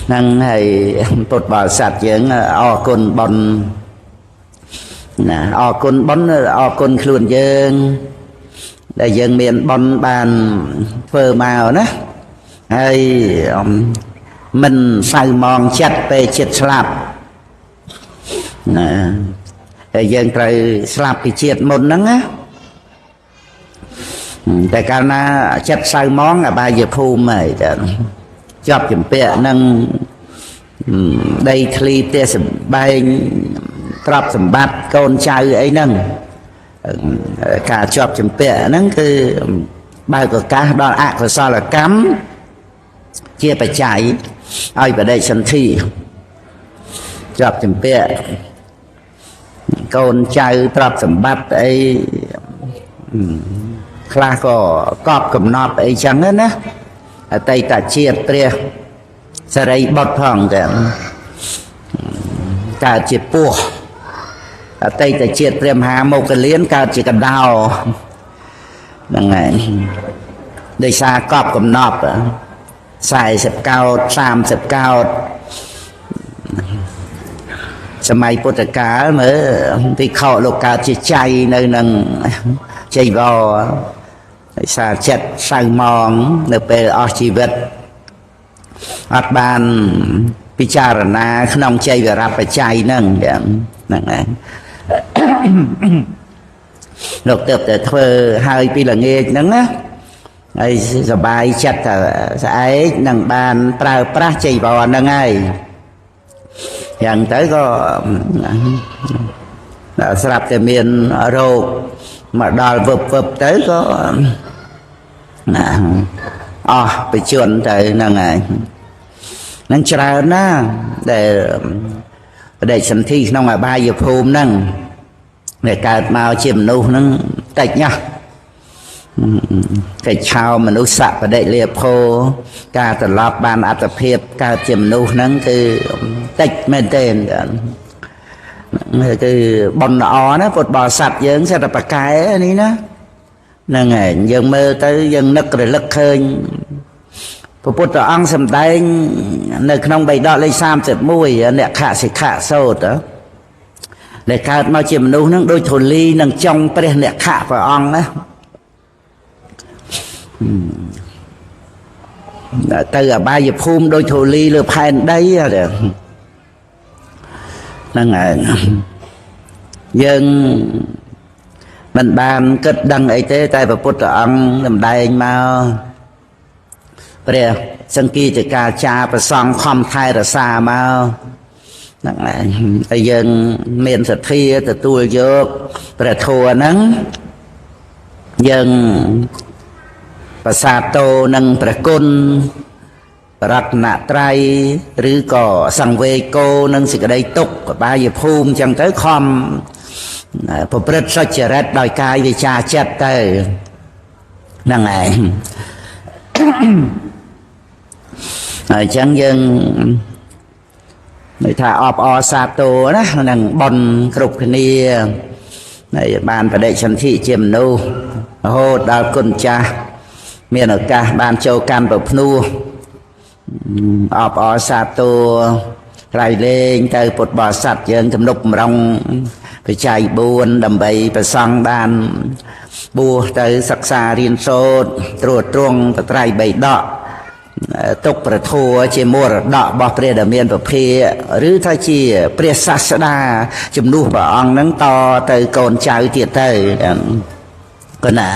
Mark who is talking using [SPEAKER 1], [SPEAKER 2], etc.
[SPEAKER 1] ហ្នឹងហើយពុទ្ធបរិស័ទយើងអរគុណបុណ្យណាអរគុណបុណ្យអរគុណខ្លួនយើងដែលយើងមានបុណ្យបានធ្វើមកណាហើយមិនសៅមងចិត្តពេលចិត្តស្លាប់ណាហើយយើងត្រូវស្លាប់ពីជាតិមុនហ្នឹងណាតែកាលណាចិត្តសៅមងអបាយភូមិហើយចាជាប់ជំពាក់នឹងដីធ្លីផ្ទះសម្បែងទ្រព្យសម្បត្តិកូនចៅអីហ្នឹងការជាប់ជំពាក់ហ្នឹងគឺបើកឱកាសដល់អកុសលកម្មជាបច្ច័យឲ្យបដិសន្ធិជាប់ជំពាក់កូនចៅទ្រព្យសម្បត្តិអីខ្លះក៏កប់កំណត់អីចឹងណាអតីតជាតិព្រះសរិបុត្រផងចឹងកើតជាពស់អតីតជាតិព្រះមហាមោគលានកើតជាកដោហ្នឹងហើយដោយសារកប់កំណត់40កោដ30កោដសម័យពុទ្ធកាលមើលភិក្ខុលោកកើតជាចៃនៅនឹងជ័យវរដោយសារចិត្តសៅមងនៅពេលអស់ជីវិតអត់បានពិចារណាក្នុងជ័យវរបច្ច័យហ្នឹងហ្នឹងឯងលោកទើបតែធ្វើហើយពីល្ងាចហ្នឹងណាហើយសบายចិត្តថាស្អែកនឹងបានប្រើប្រាស់ជ័យវរហ្នឹងហើយយ៉ាងទៅក៏ស្រាប់តែមានរោគមកដល់វឹបវឹបទៅក៏ណាអស់បជនទៅហ្នឹងហើយនឹងច្រើនណាដែលបដិសន្ធិក្នុងអបាយភូមិហ្នឹងដែលកើតមកជាមនុស្សហ្នឹងតិចណាស់កិច្ចឆោមនុស្សបដិលាភោការត្រឡប់បានអត្តភាពកើតជាមនុស្សហ្នឹងគឺតិចមែនទែនគឺបុណ្យល្អណាពុទ្ធបរិស័ទយើងសិតតែប្រកែនេះណាហ្នឹងហើយយើងមើលទៅយើងនឹករលឹកឃើញព្រះពុទ្ធអង្គសម្ដែងនៅក្នុងបិដកលេខ31អ្នកខសិក្ខសោតដែលកើតមកជាមនុស្សហ្នឹងដូចធូលីនឹងចុងព្រះអ្នកខព្រះអង្គណាទៅអបាយភូមិដូចធូលីលើផែនដីហ្នឹងហើយយើងមិនបានគិតដឹងអីទេតែព្រះពុទ្ធអង្គសម្ដែងមកព្រះសង្គីតិកាចារប្រសង់ខំថែរក្សាមកហ្នឹងហើយហើយយើងមានសទ្ធាទទួលយកព្រះធម៌ហ្នឹងយើងប្រសាទោនឹងព្រះគុណរតនត្រ័យឬក៏សង្វេគោនឹងសេចក្តីទុក្ខបាយភូមិចឹងទៅខំប្រព្រឹត្តសុចរិតដោយកាយវិចាចិត្តទៅហ្នឹងឯងហើយចឹងយើងន័យថាអបអរសាទរណានឹងបុណ្យគ្រប់គ្នាហើយបានបដិសន្ធិជាមនុស្សរហូតដល់គុណចាស់មានឱកាសបានចូលកម្មប្រភ្នោះអបអរសាទរក្រៃលែងទៅពុទ្ធបរិស័ទយើងទំនុកបំរុងបច្ច័យ4ដើម្បីប្រសង់បានបួសទៅសិក្សារៀនសូត្រត្រួតត្រងតត្រៃបីដកទុកប្រធัวជាមរតករបស់ព្រះដែលមានពភាឬថាជាព្រះសាស្តាជំនួសព្រះអង្គហ្នឹងតទៅកូនចៅទៀតទៅកណា